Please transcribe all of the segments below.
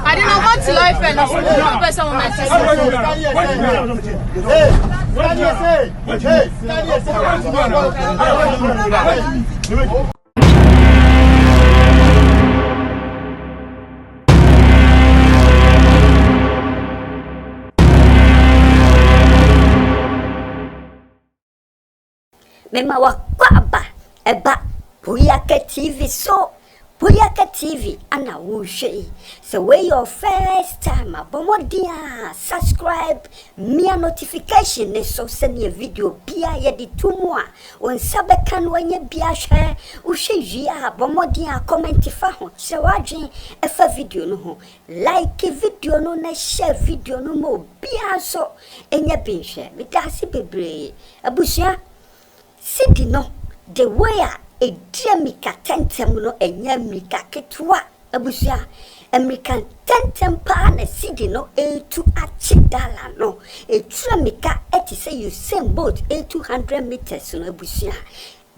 Ade na ɔmo te lɔre fɛ no so ɔmo pɛ sɛ ɔmo mɛte so. Mema w'akwaaba ba Boyaka TV so. Boyaka TV ana wohwɛ yi. Sɛ wei yɛ your first time a, bɔ mmɔden a subscribe, mia notification ne so sɛnea video bia yɛde to mu a, wo nsa bɛka no anya bi ahwɛ. Wohwɛ wie a, bɔ mmɔden a comment fa ho, kyerɛ w'adwene ɛfa video no ho. Like video no na share video no ma obiara nso nya bi nhwɛ. Meda ase bebree. Abusua, Cedi no, the way a ɛdi mmirika tɛntɛm no, ɛnyɛ mmirika ketewa. Abusua, mmirika ntɛntɛm paa na cedi no ɛretu akye dollar no. Ɛtura mmirika te sɛ Usain Bolt ɛretu 100 meters no abusua.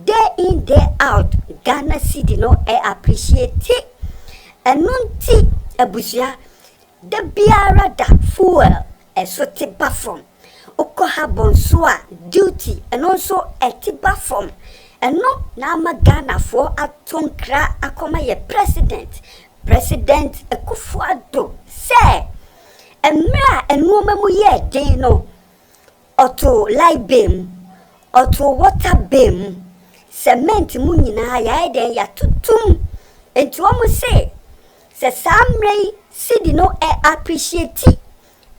Day in day out, Ghana cedi no ɛ appreciate. Ɛno nti abusua, da biara da fuel ɛso te ba fam. Wokɔ ha bɔ nso a duty ɛno nso ɛte ba fam. Ɛno na ama Ghanafoɔ ato nkra akɔma yɛ president, President Akufo-Addo sɛ mmerɛ a nneɛma mu yɛɛ den no, ɔto light bill mu, ɔto water bill mu, cement mu nyinaa yɛayɛ dɛn yɛatotom. Nti wɔn se sɛ saa mmerɛ yi cedi no ɛ appreciate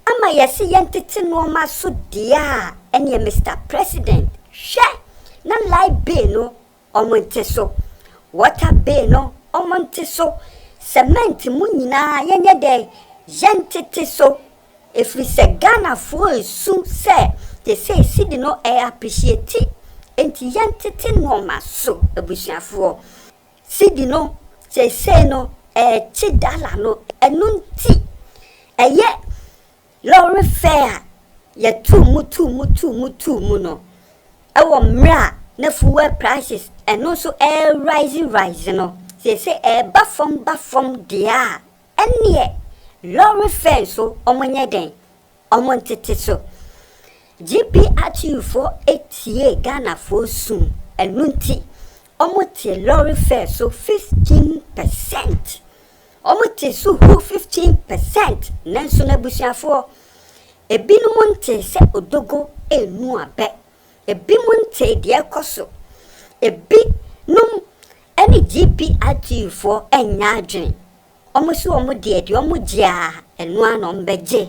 ama yɛsi yɛntete nneɛma so deɛ a, ɛneɛ Mr President hwɛ na light bill no ɔmo nte so, water bill no ɔmo nte so, cement mu nyinaa yɛnyɛ dɛn yɛntete so, ɛfiri sɛ Ghanafoɔ esu sɛ te sɛ cedi no ɛ appreciate nti yɛntete nneɛma so. Abusuafoɔ, cedi no seesei no ɛɛkye dollar no, ɛno nti ɛyɛ lorry fare a yɛtu mu tu mu tu mu tu mu no ɛwɔ mmerɛ a na fuel prices ɛno nso ɛɛrise rise no, seesei ɛɛba fam ba fam deɛ a, ɛneɛ lorry fare nso ɔmo nyɛ den ɔmo ntete so. GPRTU foɔ etie Ghanafoɔ sum, ɛno nti ɔmo te lorry fare so 15%. Ɔmo te so hu 15%. Nanso n'abusuafoɔ, ebinom nte sɛ odogo enu abɛ, ebinom nte deɛ ɛkɔ so, ebinom ɛne GPRTU foɔ ɛnya adwene. Ɔmo si ɔmo deɛ deɛ ɔmo gye a, ɛno ara na ɔmo bɛgye.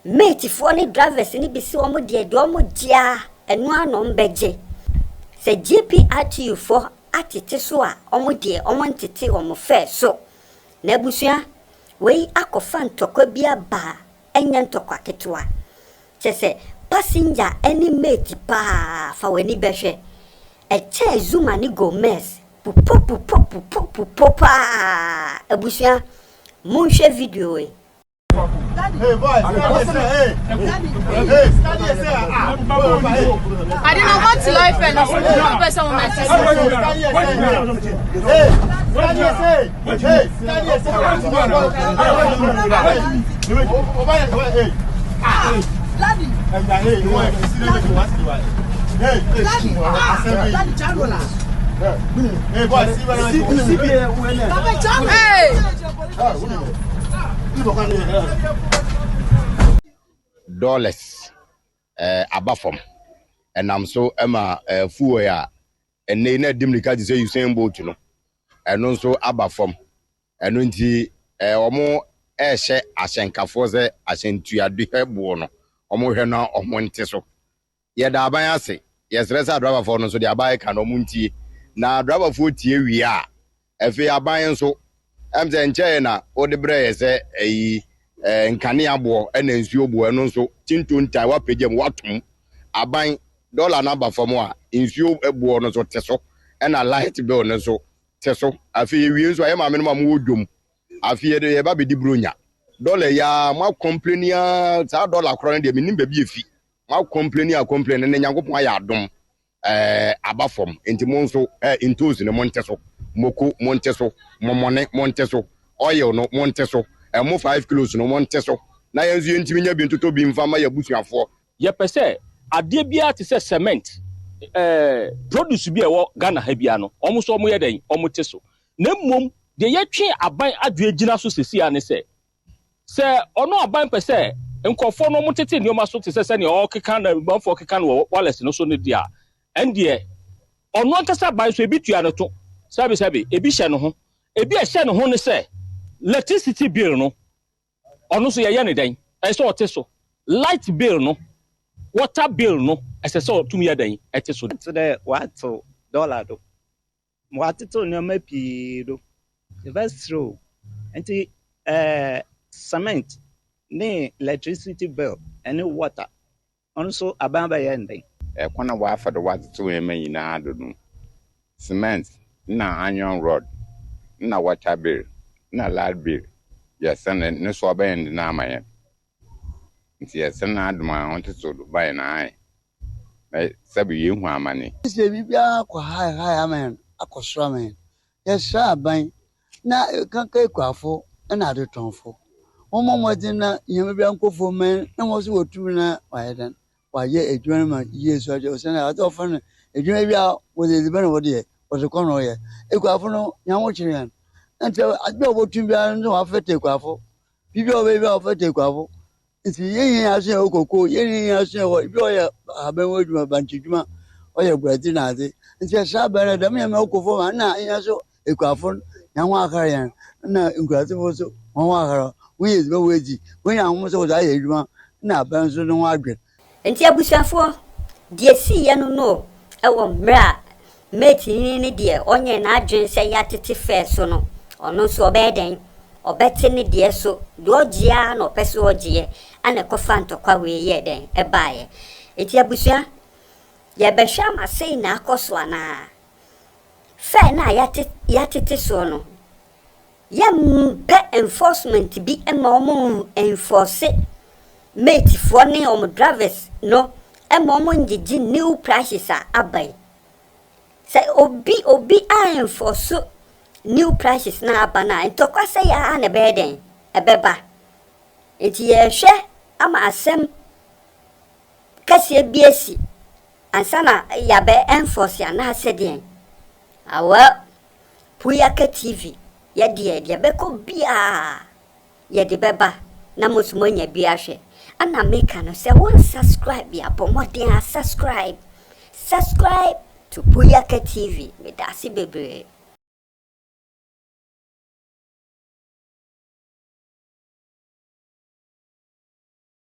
Matefoɔ ne drivers ne bi si ɔmo deɛ deɛ ɔmo gye a, ɛno ara na ɔmo bɛgye. Sɛ GPRTU foɔ atete so a, ɔmo deɛ ɔmo ntete ɔmo fare so. Na abusua, wei akɔfa ntɔkwa bi aba a ɛnyɛ ntɔkwa ketewa. Kyɛ sɛ passenger ne mate paa fa w'ani bɛhwɛ. Ɛkyɛɛ Zuma ne Gomez pupo pupo pupo pupo paa. Abusua, monhwɛ video yi. Hey boy, stand here, hey, hey, stand here, say, ah, hey. Ade na ɔmo te lɔre fɛ no so ɔmo pɛ sɛ ɔmo mɛte so. Stand here, say, hey, stand here, say, hey, stand here, say, hey, Daddy, hey, hey, hey, Daddy, Charola. Hey, boy, see where I'm Papa Charola. Hey! Dollars aba fam, ɛnam so ma fuel a ɛnɛ yi na ɛdi mirika te sɛ Usain Bolt no, ɛno nso aba fam. Ɛno nti wɔn ɛrehyɛ ahyɛnkafoɔ sɛ ahyɛntuadeɛ boɔ no wɔn hwɛ na wɔn nte so. Yɛda aban ase. Yɛsrɛ sɛ adrabafoɔ no nso deɛ aban ka no wɔn ntie, na adrabafoɔ tie wie a, afei aban nso sɛ nkyɛn na wɔde brɛ yɛ sɛ ɛyi nkanea boɔ ɛna nsuo boɔ, ɛno nso tintontan wapagya mu watom. Aban dɔla no aba fam a, nsuo boɔ no nso te so, ɛna light bill no nso te so. Afei ewie nso a, yɛ maame no ma mo wɔ dwom. Afei yɛde yɛba bɛdi buronya dɔla yi a mo acomplain a, saa dɔla korɔ no deɛ menim baabi efi. Mo acomplain a complain ne Nyankopɔn ayɛ adom. Aba fam. Nti mo nso ntoosi no monte so, moko monte so, mɔmɔne monte so, oil no monte so, ɛmo 5 kilos no monte so, na yɛn nso yɛntumi nya bi ntotɔ bi mfa ma yɛ abusuafoɔ. Yɛpɛ sɛ adeɛ biara te sɛ cement, produce bi a ɛwɔ Ghana ha biara no, wɔn nso wɔyɛ dɛn, wɔn te so. Na mmom deɛ yɛtwe aban adwene gyina so sisi a ne sɛ ɔno aban pɛ sɛ nkurɔfoɔ no wɔn tete nneɛma so te sɛ sɛnea ɔkeka na amanfoɔ keka no wɔ wireless no so no deɛ a, ɛndeɛ ɔno ankasa aban so ebi tua no to sɛbisɛbi, ebi hyɛ ne ho. Ebi a ɛhyɛ ne ho ne sɛ electricity bill no, ɔno nso yɛyɛ ne dɛn, ɛsɛ sɛ ɔte so. Light bill no, water bill no, ɛsɛ sɛ ɔtumi yɛ dɛn, ɛte so. Te dɛ wɔatew dollar do, wɔatetew nneɛma pii do, yɛbɛsrɛ o. Nti cement ne electricity bill ɛne water, ɔno nso aban bɛyɛ ndɛn? Ɛkwan a wɔafa do wɔatetew nneɛma nyinaa do no, cement na iron rod na water bill na light bill, yɛsɛn ne so ɔbɛyɛ ndene ama yɛn. Nti yɛsɛn na adom a ɔntetew do ba yɛn ae na sɛbi yɛhu amane. Sɛ biribiara kɔ high high ama yɛn, akɔ soro ama yɛn, yɛsrɛ aban na kanka ekuafo ɛna adetɔnfo, wɔn mmɔden na nneɛma bi ankɔ fam mɛn na wɔn nso wɔtumi na wɔayɛ dɛn, wɔayɛ adwuma no ma yie so agye ɔsɛn a ɔsɛ ɔfa no adwuma bi a wɔde edziban na wɔde yɛ, wɔde kɔ na ɔyɛ ekuafo no nyɛ kyerɛ yɛn. Nti ade a wɔbɛtum biara no, wɔafɛtɛ ekuafo biribi a wɔbɛyɛ bi a wɔfɛtɛ ekuafo. Nti yɛn nyinaa so yɛ wɔ koko, yɛn nyinaa so yɛ wɔ ebi a ɔyɛ ahaban wɔ adwuma, bankye adwuma, ɔyɛ guadzi na adze. Nti ɛhyɛ aban no dɛm nneɛma ɔkɔ fam a, na yɛn nso ekuafo no yɛn ho akara yɛn, na nkurasefo nso wɔn ho akara wɔn, yɛ edwuma wɔ edi wɔn yɛ ahom sɛ wɔdze ayɛ adwuma, na aban nso ne ho adwene. Nti abusuafoɔ, deɛ siiɛ no ɛwɔ mmerɛ a mate ne deɛ ɔnyɛ n'adwene sɛ yɛatete fare so no, ɔno nso ɔbɛyɛ dɛn, ɔbɛte ne deɛ so deɛ ɔgyeɛ a na ɔpɛ sɛ ɔgyeɛ, ana ɛkɔfa ntɔkwa wei yɛ dɛn ɛbaeɛ. Nti abusua, yɛbɛhwɛ ama sei na akɔ so anaa fare no a yɛatete soɔ no, yɛmpɛ enforcement bi ma wɔn enforce matefoɔ ne wɔn drivers no ma wɔn ngyegye new prices a aba yi. Sɛ obi a enforce new prices na aba no a, ntɔkwa sɛ yɛ a na ɛbɛyɛ dɛn ɛbɛba. Nti yɛhwɛ ama asɛm kɛseɛ bi asi ansa na yɛabɛ enforce anaasɛ deɛn? Awɔ Puyaka TV, yɛdeɛ deɛ bɛkɔ biaa yɛde bɛba na mo nso moanya bi ahwɛ. Ana meka no sɛ won subscribe a, bɔ mmɔden a subscribe to Puyaka TV. Meda ase bebree.